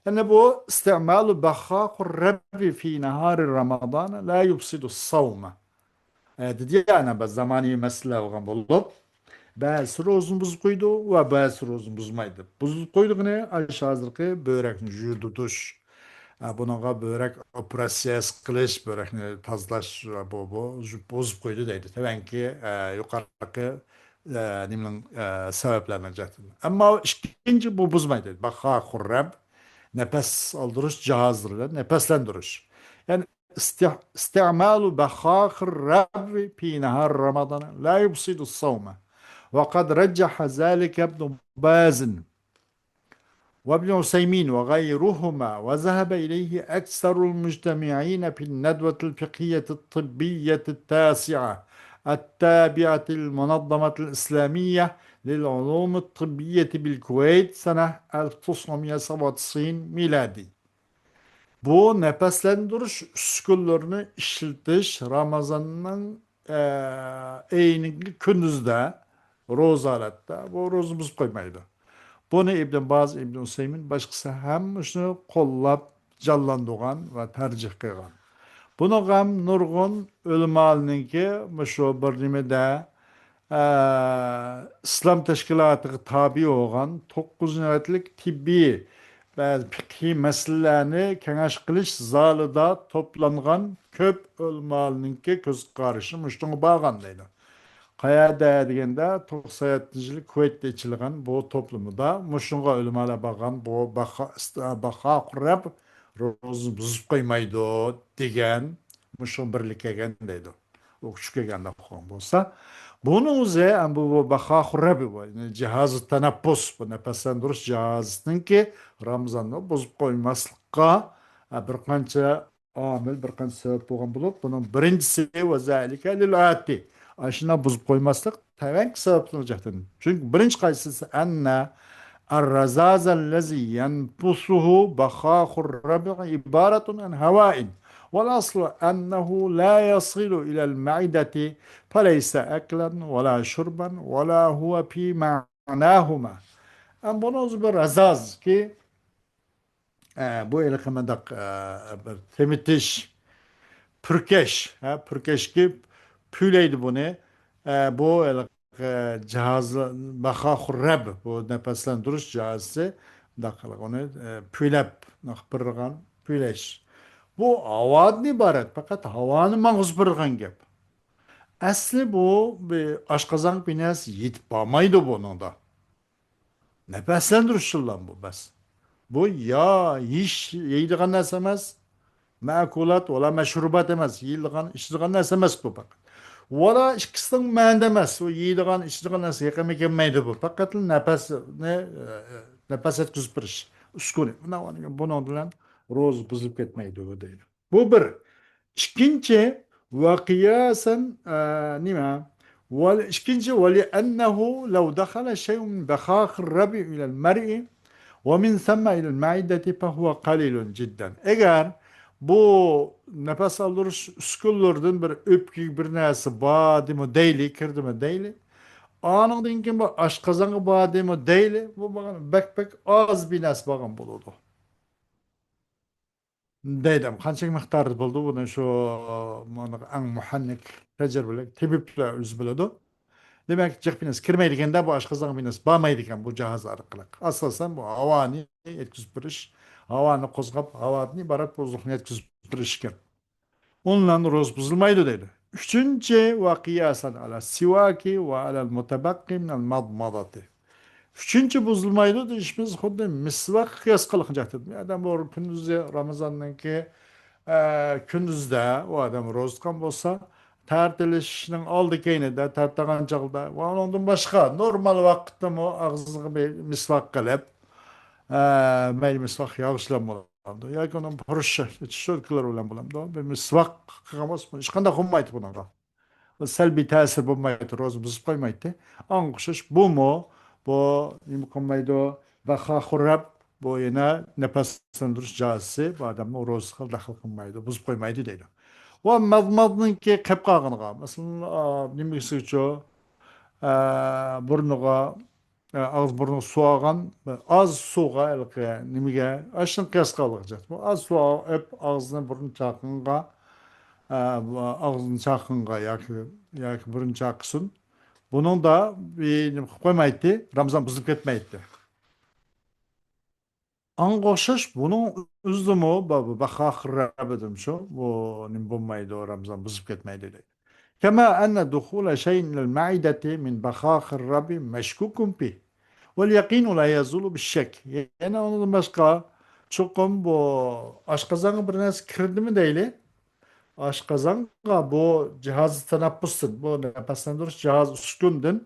يەنى بۇ ئىستىمالۇ بەخاخۇر رەببى فى نەھارى رامادان لا يۇفسىدۇ ساۋمە. ئە، دېدى يا، ئەنە بىر زامانىۋى مەسىلە بولغان بولۇپ، بەزىسى روزىنى بۇزۇپ قويىدۇ ۋە بەزىسى روزىنى بۇزمايدۇ. بۇزۇپ قويىدىغىنى، ئاشۇ ھازىرقى بۆرەكنى يۇيدۇرۇش. ئە، بۇنىڭغا بۆرەك ئوپېراتسىيەسى قىلىش، بۆرەكنى تازىلاش، بۇ، بۇ بۇزۇپ قويىدۇ دەيدۇ. تەۋەنكى، ئە، يۇقىرىقى، ئە، نېمىنىڭ، ئە، سەۋەبلەرنىڭ جەھىتىدىن. ئەمما ئىككىنچى بۇ بۇزمايدۇ. بەخاخۇر رەب، نەپەس ئالدۇرۇش جاھازلىرى بىلەن نەپەسلەندۈرۈش. يەنى استع-، استعمال بخاخ الرب في نهار رمضان لا يفسد الصوم. وقد رجح ذلك ابن باز وابن عثيمين وغيرهما، وذهب إليه أكثر المجتمعين في الندوة الفقهية الطبية التاسعة التابعة للمنظمة الإسلامية للعلوم الطبية بالكويت سنة ألف وتسعمية وسبعة وتسعين ميلادي. بۇ نەپەسلەندۈرۈش ئۈسكۈنىلىرىنى ئىشلىتىش رامازاننىڭ، ئە، ئېيىنىڭ كۈندۈزىدە، روزا ھالەتتە، بۇ روزىنى بۇزۇپ قويمايدۇ. بۇنى ئىبن باز، ئىبن ئۇسەيمىن، باشقىسى ھەممە شۇنى قوللاپ، جانلاندۇرغان ۋە تەرجىھ قىلغان. بۇنىڭغا ھەم نۇرغۇن ئۆلىمالارنىڭكى مۇشۇ بىر نېمىدە، ئە، ئىسلام تەشكىلاتىغا تابىئ بولغان توققۇز نۆۋەتلىك تېببىي ۋە پىقھىي مەسىلىلەرنى كېڭەش قىلىش زالىدا توپلانغان كۆپ ئۆلىمالارنىڭكى كۆز قارىشى مۇشۇنىڭغا بارغان دەيدۇ. قەيەردە دېگەندە، توقسان يەتتىنچى يىلى كۇۋەيتتە ئېچىلغان بۇ توپلىمىدا مۇشۇنىڭغا ئۆلىمالار بارغان، بۇ بەخا-، بەخاخۇر رەب روزىنى بۇزۇپ قويمايدۇ دېگەن، مۇشۇ بىرلىك كەلگەن دەيدۇ. ئۇ چۈشۈپ كەلگەندەك قىلغان بولسا، بۇنىڭ ئۆزى، ئە، بۇ، بۇ بەخاخۇر رەب، بۇ، يەنى جىھازى تەنەپپۇس، بۇ نەپەسلەندۈرۈش جىھازىنىڭكى رامزاننى بۇزۇپ قويماسلىققا، ئە، بىر قانچە ئامىل، بىر قانچە سەۋەب بولغان بولۇپ، بۇنىڭ بىرىنچىسى ۋە زەلىكە لىل ئاتى. ئاشۇنداق بۇزۇپ قويماسلىق تەۋەنكى سەۋەبنىڭ جەھىتىدىن. چۈنكى بىرىنچى قايسىسى؟ ئەننە الرذاذ الذي ينفثه بخاخ الرب عبارة عن هواء، والأصل أنه لا يصل إلى المعدة، فليس أكلا ولا شربا ولا هو في معناهما. ئەم بۇنىڭ ئۆزى بىر رەزاز كى، ئە، بۇ ھېلىقى مۇنداق، ئە، بىر تېمىتىش، پۈركەش، ھە، پۈركەشكە پۈۋلەيدۇ بۇنى. ئە، بۇ ھېلىقى جاھازى، بەخاخۇر رەب، بۇ نەپەسلەندۈرۈش جاھازى، مۇنداق قىلىپ ئۇنى، ئە، پۈۋلەپ، مۇنداق پىرىلغان پۈۋلەش. بۇ ھاۋادىن ئىبارەت، پەقەت ھاۋانى ماڭغۇزۇپ پىرىلغان گەپ. ئەسلى بۇ بىر ئاشقازانغا بىر نەرسە يېتىپ بارمايدۇ بۇنىڭدا. نەپەسلەندۈرۈش ئۇسۇلى بۇ بەس. بۇ يا يېيىش، يەيدىغان نەرسە ئەمەس، مەئكۇلات ۋەلا مەشرۇبات ئەمەس، يېيىدىغان، ئىچىدىغان نەرسە ئەمەس بۇ پەقەت. ۋەلا ئىككىسىنىڭ مەنىدە ئەمەس، ئۇ يېيىدىغان، ئىچىدىغان نەرسە يېقىنغا كەلمەيدۇ بۇ. پەقەتلا نەپەسنى، ئە، نەپەس يەتكۈزۈپ بېرىش ئۈسكۈنى. بۇنىڭ بىلەن روزا بۇزۇلۇپ كەتمەيدۇ دەيدۇ. بۇ بىر. ئىككىنچى، ۋە قىياسەن، ئە، نېمە؟ ۋە ئىككىنچى، ولأنه لو دخل شيء من بخاخ الرب إلى المرء ومن ثم إلى المعدة فهو قليل جدا. ئەگەر بۇ نەپەس ئالدۇرۇش ئۈسكۈنىلىرىدىن بىر ئۆپكىگە بىر نەرسە باردىمۇ دەيلى، كىردىمۇ دەيلى. ئانىڭدىن كېيىن بۇ ئاشقازانغا باردىمۇ دەيلى، بۇ مانا بەك، بەك ئاز بىر نەرسە بارغان بولىدۇ. دەيدۇ. قانچىلىك مىقداردا بولىدۇ؟ بۇنى شۇ، مانا ئەڭ مۇھەننىك، تەجرىبىلىك تېبىپلار ئۆزى بىلىدۇ. دېمەك، جىق بىر نەرسە كىرمەيدىكەندە، بۇ ئاشقازانغا بىر نەرسە بارمايدىكەن بۇ جاھاز ئارقىلىق. ئاساسەن بۇ ھاۋانى يەتكۈزۈپ بېرىش، ھاۋانى قوزغاپ، ھاۋادىن ئىبارەت بۇ ئوزۇقنى يەتكۈزۈپ بېرىش ئىكەن. ئۇنىڭ بىلەن روزا بۇزۇلمايدۇ دەيدۇ. ئۈچىنچى، ۋە قىياسەن ئەلە سىۋاكى ۋە ئەلەل مۇتەبەققى مىنەل مەزمەزەتى. ئۈچىنچى بۇزۇلمايدۇ دېيىشىمىز خۇددى مىسۋاكقا قىياس قىلغان جەھەتتىن. ئادەم بۇ كۈندۈزى رامىزاننىڭكى، ئە، كۈندۈزدە ئۇ ئادەم روزا تۇتقان بولسا، تارتىلىشنىڭ ئالدى كەينىدە، تارتىدىغان چاغدا ۋە ئۇنىڭدىن باشقا نورمال ۋاقىتتىمۇ ئاغزىغا بىر مىسۋاك قىلىپ، ئە، مەيلى مىسۋاك ياغىچ بىلەن بولىدۇ ياكى ئۇنىڭ پۇرۇشى، شىشۇركىلار بىلەن بولامدۇ؟ بىر مىسۋاك قىلغان بولسا، ھېچقانداق بولمايدۇ بۇنىڭغا. سەلبىي تەسىر بولمايتتى، روزا بۇزۇپ قويمايتتى. ئاڭغا ئوخشاش بۇمۇ، بۇ نېمە قىلمايدۇ؟ بەخاخۇررەب، بۇ يەنە نەپەسلەندۈرۈش جاھازى، بۇ ئادەمنىڭ روزىسىغا دەخلى قىلمايدۇ، بۇزۇپ قويمايدۇ دەيدۇ. ۋە مەزمەزنىڭكى قېلىپ قالغىنىغا، مەسىلەن، ئا، نېمىسىچۇ، ئا، بۇرنىغا، ئا، ئاغزى بۇرنىغا سۇ ئالغان، ئاز سۇغا، ھېلىقى نېمىگە، ئاشۇنى قىياس قىلغان. بۇ ئاز سۇ ئېلىپ ئاغزىنى بۇرنىنى چاققىنىغا، ئا، بۇ ئاغزىنى چاققىنىغا ياكى، ياكى بۇرنىنى چاققىسۇن. بۇنىڭدا بىر نېمە قىلىپ قويمايتتى، رامىزان بۇزۇلۇپ كەتمەيتتى. ئاڭغا ئوخشاش بۇنىڭ ئۆزىدىمۇ بە-، بە-، بەخاخىر رەبىدىم شۇ، بۇ نېمە بولمايدۇ، رامىزان بۇزۇپ كەتمەيدۇ دەيدۇ. كەما ئەننە دۇخۇلە شەيئىن ئىلەل مەئىدەتى مىن بەخاخىر رەبى مەشكۇكۇن فىھ. ۋەل يەقىنۇ لا يەزۇلۇ بىششەك. يەنە ئۇنىڭدىن باشقا، چوقۇم بۇ ئاشقازانغا بىر نەرسە كىردىمۇ دەيلى. ئاشقازانغا بۇ جاھازى تەنەپپۇستىن، بۇ نەپەسلەندۈرۈش جاھازى ئۈسكۈندىن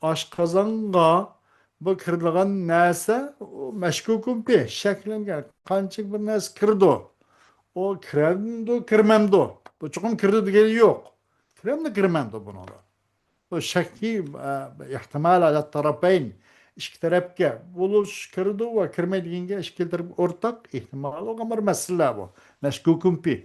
ئاشقازانغا بۇ كىرىدىغان نەرسە، ئۇ مەشكۇكۇن فىھ، شەكلەنگەن. قانچىلىك بىر نەرسە كىرىدۇ. ئۇ كىرەمدۇ، كىرمەمدۇ؟ بۇ چوقۇم كىرىدۇ دېگەنى يوق. كىرەمدۇ، كىرمەمدۇ بۇنىڭدا؟ بۇ شەككى، ئە، ئېھتىمال ئەلەت تەرەپەين، ئىككى تەرەپكە بولۇش، كىرىدۇ ۋە كىرمەيدىگەنگە ئىككىلا تەرەپ ئورتاق ئېھتىمال بولغان بىر مەسىلە بۇ. مەشكۇكۇن فىھ.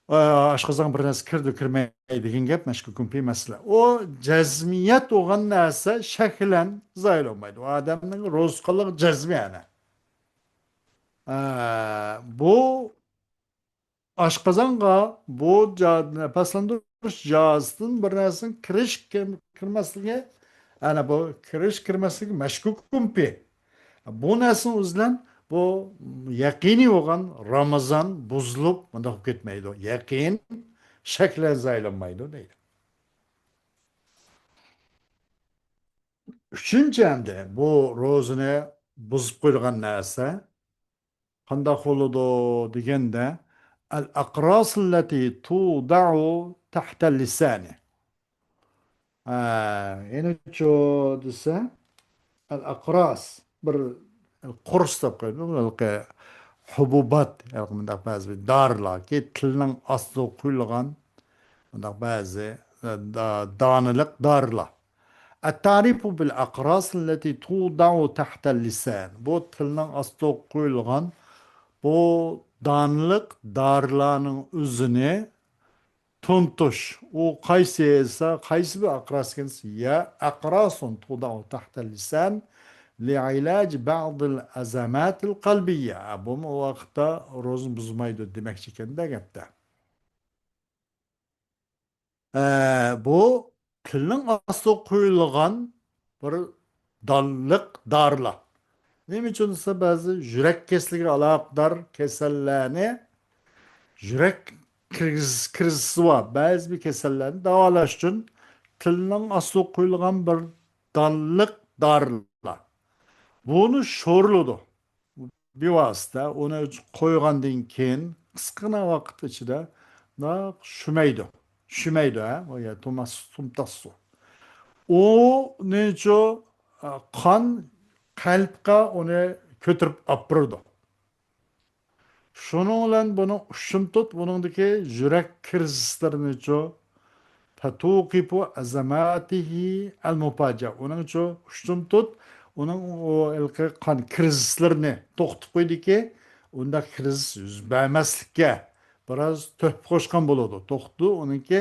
ئە، ئاشقازان بىر نەرسە كىرىدۇ، كىرمەيدىگەن گەپ، مەشكۇكۇن فىھ مەسىلە. ئۇ جەزمىيەت بولغان نەرسە شەكلەن زايىل بولمايدۇ. ئۇ ئادەمنىڭ روزىسى قىلغان جەزمى يەنە. ئە، بۇ ئاشقازانغا بۇ جا-، نەپەسلەندۈرۈش جاھازىدىن بىر نەرسىنىڭ كىرىش كىر-، كىرمەسلىكى، يەنى بۇ كىرىش كىرمەسلىكى مەشكۇكۇن فىھ. بۇ نەرسىنىڭ ئۆزى بىلەن بۇ يەقىنىي بولغان رامىزان بۇزۇلۇپ مۇنداق بولۇپ كەتمەيدۇ. يەقىن شەكلەن زايىل بولمايدۇ دەيدۇ. ئۈچىنچى، ئەمدى بۇ روزىنى بۇزۇپ قويىدىغان نەرسە قانداق بولىدۇ دېگەندە، ئەل ئەقراسىللەتى تۇدەئۇ تەھتەل لىسانى. ئە، يەنىچۇ دېسە، ئەل ئەقراس، بىر قۇرس دەپ قويىدۇ، ھېلىقى ھۇبۇبات، ھېلىقى مۇنداق بەزى بىر دارىلاركى تىلنىڭ ئاستىغا قۇيۇلغان مۇنداق بەزى، ئە، دا-، دانىلىق دارىلار. التعريف بالأقراص التي توضع تحت اللسان. بۇ تىلنىڭ ئاستىغا قويۇلغان بۇ دانلىق دارىلارنىڭ ئۆزىنى تونۇتۇش. ئۇ قايسى دېسە، قايسى بىر ئەقراس ئىكەن دېسە، يا أقراص توضع تحت اللسان لعلاج بعض الأزمات القلبية. بۇمۇ ئۇ ۋاقىتتا روزىنى بۇزمايدۇ دېمەكچى ئىكەن-دە گەپتە. ئە، بۇ تىلنىڭ ئاستىغا قويۇلغان بىر دانلىق دارىلار. نېمە ئۈچۈن دېسە، بەزى يۈرەك كېسىلىگە ئالاقىدار كېسەللەرنى، يۈرەك كىرىز-، كىرىزىسى بار بەزى بىر كېسەللەرنى داۋالاش ئۈچۈن تىلنىڭ ئاستىغا قويۇلغان بىر دانلىق دارىلار. بۇنى شورلىدۇ. بىۋاسىتە ئۇنى قويغاندىن كېيىن قىسقىغىنا ۋاقىت ئىچىدە شۈمەيدۇ. شۈمەيدۇ، ھە؟ ئۇ يە توماس-، تومتاس سۇ. ئۇنىچۇ، ئە، قان قەلبقە ئۇنى كۆتۈرۈپ ئاپىرىدۇ. شۇنىڭ بىلەن بۇنىڭ ئۇشتۇمتۇت، بۇنىڭدىكى يۈرەك كىرىزىسلىرىنىچۇ، فتوقف أزماته المفاجئة. ئۇنىڭچۇ ئۇشتۇمتۇت، ئۇنىڭ ئۇ ھېلىقى قان كىرىزىسلىرىنى توختىتىپ قويدىكى، ئۇنداق كىرىزىس يۈز بەرمەسلىككە بىراز تۆھپە قوشقان بولىدۇ. توختىدى، ئۇنىڭكى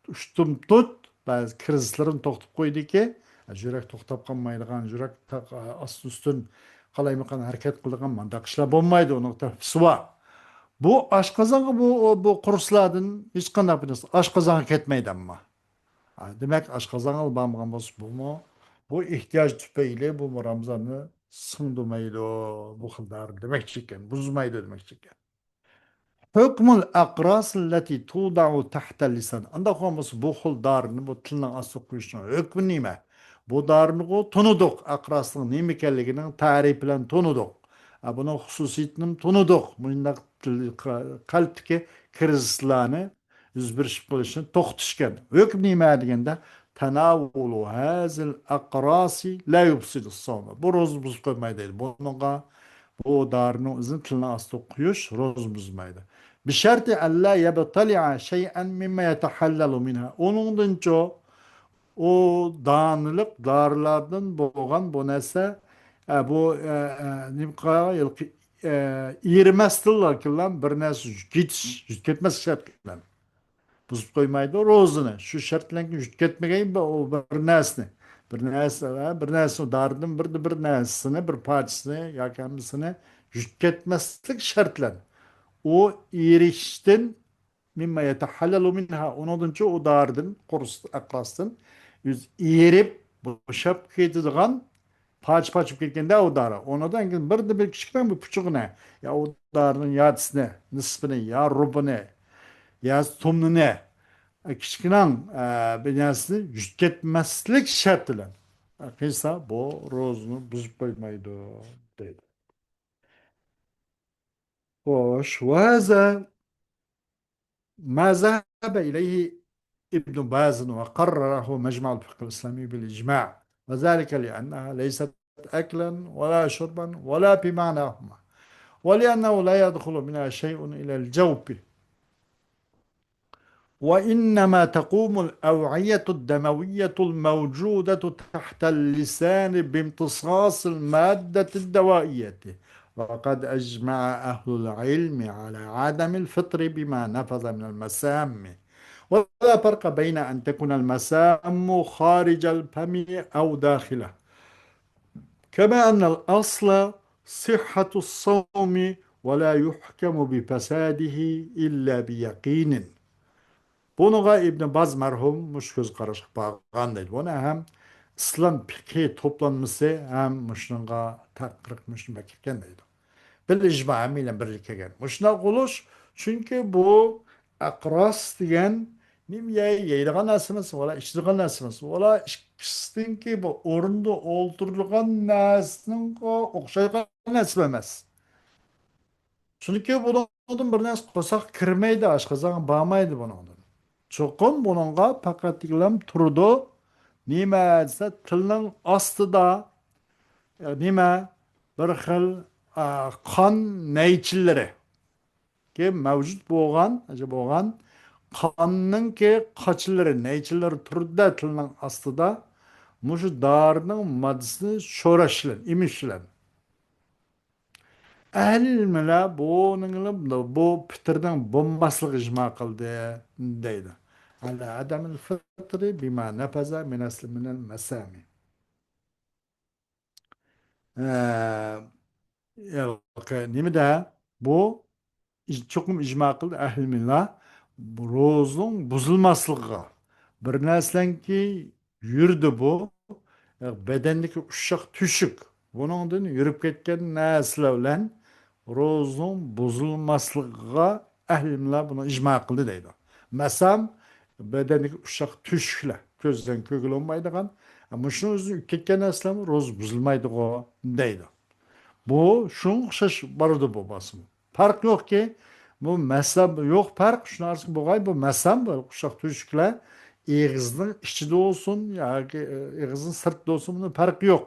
ئۇشتۇمتۇت بەزى كىرىزىسلىرىنى توختىتىپ قويدىكى، يۈرەك توختاپ قالمايدىغان، يۈرەك تا-، ئاستىن-ئۈستۈن قالايمىقان ھەرىكەت قىلىدىغان مانداق ئىشلار بولمايدۇ. ئۇنىڭ تۆھپىسى بار. بۇ ئاشقازانغا بۇ، بۇ قۇرسلاردىن ھېچقانداق پايدىسى، ئاشقازانغا كەتمەيدۇ ئەمما. ھە، دېمەك، ئاشقازانغا بارمىغان بولسا، بۇمۇ، بۇ ئېھتىياج تۈپەيلى بۇمۇ رامزاننى سىڭدۈرمەيدۇ، بۇ خىل دارى دېمەكچى ئىكەن، بۇزمايدۇ دېمەكچى ئىكەن. ھۆكمۇل ئەقراسىللەتى تۇدەئۇ تەھتەل لىسان. ئانداق بولمىسا، بۇ خىل دارىنى بۇ تىلنىڭ ئاستىغا قويۇشنىڭ ھۆكمى نېمە؟ بۇ دارىنىغۇ تونۇدۇق، ئەقراسنىڭ نېمە ئىكەنلىكىنىڭ تەرىپى بىلەن تونۇدۇق. ئە، بۇنىڭ خۇسۇسىيىتىنى تونۇدۇق. مۇنداق تىل-، قە-، قەلبتىكى كىرىزىسلارنى يۈز بېرىشىپ قېلىشنى توختىتىشكەن. ھۆكمى نېمە دېگەندە، تەناۋۇلۇ ھازىل ئەقراسى لا يۇفسىدۇ ساۋمە. بۇ روزا بۇزۇپ قويمايدۇ دەيدۇ. بۇنىڭغا بۇ دارىنىڭ ئىزىنى تىلنىڭ ئاستىغا قويۇش روزا بۇزمايدۇ. بىشەرتى ئەللا يەبتەلىئە شەيئەن مىمما يەتەھەللەلۇ مىنھا. ئۇنىڭدىنچۇ ئۇ دانىلىق دارىلاردىن بولغان بۇ نەرسە، ئە، بۇ، ئە، ئە، نېمە قىلغان؟ ئە، ئېرىمەستىنلا بىر نەرسە يېتىش، يېتىپ كەتمەس شەرت بىلەن. بۇزۇپ قويمايدۇ روزىنى. شۇ شەرت بىلەن يېتىپ كەتمىگەن بۇ، ئۇ بىر نەرسىنى. بىر نەرسە، بىر نەرسە دارىدىن بىر، بىر نەرسىنى، بىر پارچىسىنى ياكى ھەممىسىنى يېتىپ كەتمەسلىك شەرت بىلەن. ئۇ ئېرىشىشتىن مىمما يەتەھەللەلۇ مىنھا، ئۇنىڭدىنچۇ ئۇ دارىدىن، قۇرس-، ئەقراستىن ئۆزى ئېرىپ، بوشاپ كېتىدىغان پارچە-پارچە بولۇپ كەتكەندە ئۇ دارى. ئۇنىڭدىن كېيىن بىردىن بىر كىچىككىنە بىر پۇچۇقىنى، يا ئۇ دارىنىڭ يارتىسىنى، نىسپىنى، يا رۇبىنى، يا تۇمنىنى، كىچىككىنە، ئە، بىر نەرسىنى يېتىپ كەتمەسلىك شەرتى بىلەن قىلسا، بۇ روزىنى بۇزۇپ قويمايدۇ، دەيدۇ. خوش، وهذا ما ذهب إليه ابن باز وقرره مجمع الفقه الإسلامي بالإجماع، وذلك لأنها ليست أكلا ولا شربا ولا بمعناهما، ولأنه لا يدخل منها شيء إلى الجوف، وإنما تقوم الأوعية الدموية الموجودة تحت اللسان بامتصاص المادة الدوائية، وقد أجمع أهل العلم على عدم الفطر بما نفذ من المسام، ولا فرق بين أن تكون المسام خارج الفم أو داخله، كما أن الأصل صحة الصوم ولا يحكم بفساده إلا بيقين. بۇنىڭغا ئىبن باز مەرھۇم مۇشۇ كۆز قاراشقا بارغان دەيدۇ. بۇنى ھەم ئىسلام پىقھى توپلانمىسى ھەم مۇشۇنىڭغا تەقرىق مۇشۇنى بەكىتكەن دەيدۇ. بىل ئىجما، ھەممەيلەن بىرگە كەلگەن. مۇشۇنداق بولۇش، چۈنكى بۇ ئەقراس دېگەن نېمە يەي-، يەيدىغان نەرسە ئەمەس، ۋالا ئىچىدىغان نەرسە ئەمەس. ۋالا ئىككىسىنىڭكى بۇ ئورنىدا ئولتۇرىدىغان نەرسىنىڭ ئوخشايدىغان نەرسە ئەمەس. چۈنكى بۇنىڭدىن بىر نەرسە قورساققا كىرمەيدۇ، ئاشقازانغا بارمايدۇ بۇنىڭدىن. چوقۇم بۇنىڭغا پەقەتلىكلەم تۇرىدۇ. نېمە دېسە، تىلنىڭ ئاستىدا، ئە، نېمە، بىر خىل، ئە، قان نەيچىلىرى كى مەۋجۇت بولغان، بولغان قاننىڭكى قاچىلىرى، نەيچىلىرى تۇرىدۇ تىلنىڭ ئاستىدا. مۇشۇ دارىنىڭ ماددىسىنى شوراش بىلەن، ئېمىش بىلەن. ئەھلى ئىلىملەر بۇنىڭ، بۇ پىتىرنىڭ بولماسلىقىغا ئىجما قىلدى، دەيدۇ. ئەلە ئادەمىل فىترى بىما نەفەزە مىنەسلى مىنەل مەسەمى. ئە، نېمىدە؟ بۇ ئىج-، چوقۇم ئىجما قىلدى ئەھلى مىللا، بۇ روزىنىڭ بۇزۇلماسلىقىغا. بىر نەرسىلەنكى يۈرىدۇ بۇ، بەدەندىكى ئۇششاق تۆشۈك، بۇنىڭدىن يۈرۈپ كەتكەن نەرسىلەر بىلەن روزىنىڭ بۇزۇلماسلىقىغا ئەھلى مىللا بۇنى ئىجما قىلدى دەيدۇ. مەسەم، بەدەندىكى ئۇششاق تۆشۈكلەر، كۆزدىن كۆرگىلى بولمايدىغان، مۇشۇنىڭ ئۆزىدىن ئۆتۈپ كەتكەن نەرسىلەرمۇ روزا بۇزۇلمايدىغۇ دەيدۇ. بۇ شۇنىڭغا ئوخشاش بارىدۇ بۇ باسما. پەرق يوقكى، بۇ مەسەم يوق پەرق، شۇنىڭ ئارىسىدا بولغاي، بۇ مەسەم، بۇ ئۇششاق تۆشۈكلەر ئېغىزنىڭ ئىچىدە بولسۇن ياكى، ئېغىزنىڭ سىرتىدا بولسۇن، بۇنىڭ پەرقى يوق.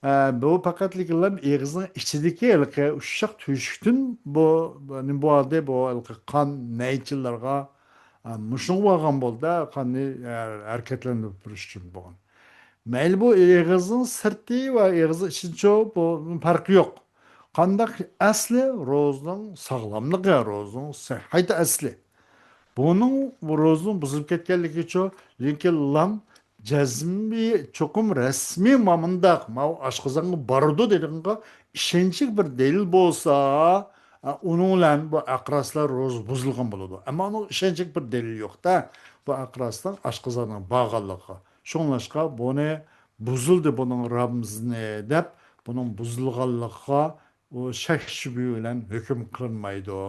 ئە، بۇ پەقەتلىكلا ئېغىزنىڭ ئىچىدىكى ھېلىقى ئۇششاق تۆشۈكتىن بۇ، بۇ نېمە بولدى، بۇ ھېلىقى قان نەيچىلەرگە، ئە، مۇشۇنىڭغا بولغان بولدى، قاننى، ئە، ھەرىكەتلەندۈرۈپ تۇرۇش ئۈچۈن بولغان. مەيلى بۇ ئېغىزنىڭ سىرتى ۋە ئېغىزنىڭ ئىچىدىچۇ، بۇ پەرقى يوق. قانداق ئەسلى؟ روزىنىڭ ساغلاملىقى، روزىنىڭ سىھھەتى ئەسلى. بۇنىڭ، بۇ روزىنىڭ بۇزۇلۇپ كەتكەنلىكىچۇ، لېكىن لام جەزمىي، چوقۇم رەسمىي مانا مۇنداق، ماۋۇ ئاشقازانغا بارىدۇ دېگەنگە ئىشەنچلىك بىر دەلىل بولسا، ئۇنىڭ بىلەن بۇ ئەقراسلار روزا بۇزۇلغان بولىدۇ. ئەمما ئۇنىڭ ئىشەنچلىك بىر دەلىل يوق-دە، بۇ ئەقراسنىڭ ئاشقازانغا بارغانلىقىغا. شۇڭلاشقا بۇنى بۇزۇلدى بۇنىڭ رامزىنى دەپ، بۇنىڭ بۇزۇلغانلىقىغا ئۇ شەك شۈبھە بىلەن ھۆكۈم قىلىنمايدۇ.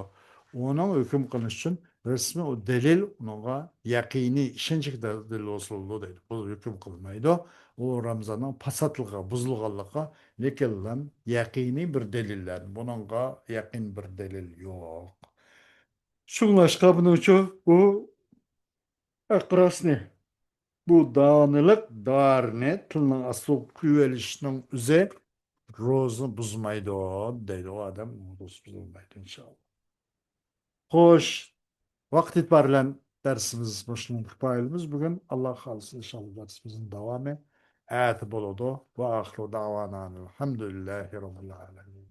ئۇنىڭ ھۆكۈم قىلىنىش ئۈچۈن رەسمىي ئۇ دەلىل، ئۇنىڭغا يەقىنىي، ئىشەنچلىك دەلىل بولسا بولىدۇ دەيدۇ. بۇ ھۆكۈم قىلمايدۇ. ئۇ رامزاننىڭ پاساتلىقىغا، بۇزۇلغانلىقىغا، لېكىن يەقىنىي بىر دەلىللەر. بۇنىڭغا يەقىن بىر دەلىل يوق. شۇڭلاشقا بۇنىڭ ئۈچۈن بۇ ئەقراسنى، بۇ دانىلىق دارىنى تىلنىڭ ئاستىغا قويۇۋېلىشنىڭ ئۆزى روزىنى بۇزمايدۇ دەيدۇ ئۇ ئادەم، روزىسى بۇزۇلمايدۇ ئىنشاللا. خوش، ۋاقىت ئېتىبارى بىلەن دەرسىمىز مۇشۇنىڭ كۇپايىلىمىز بۈگۈن. ئاللا خالىسا ئىنشاللا دەرسىمىزنىڭ داۋامى ئەتە بولىدۇ. ۋە ئاخىرۇ داۋانا ئەلھەمدۇلىللاھى رەببىل ئالەمىن.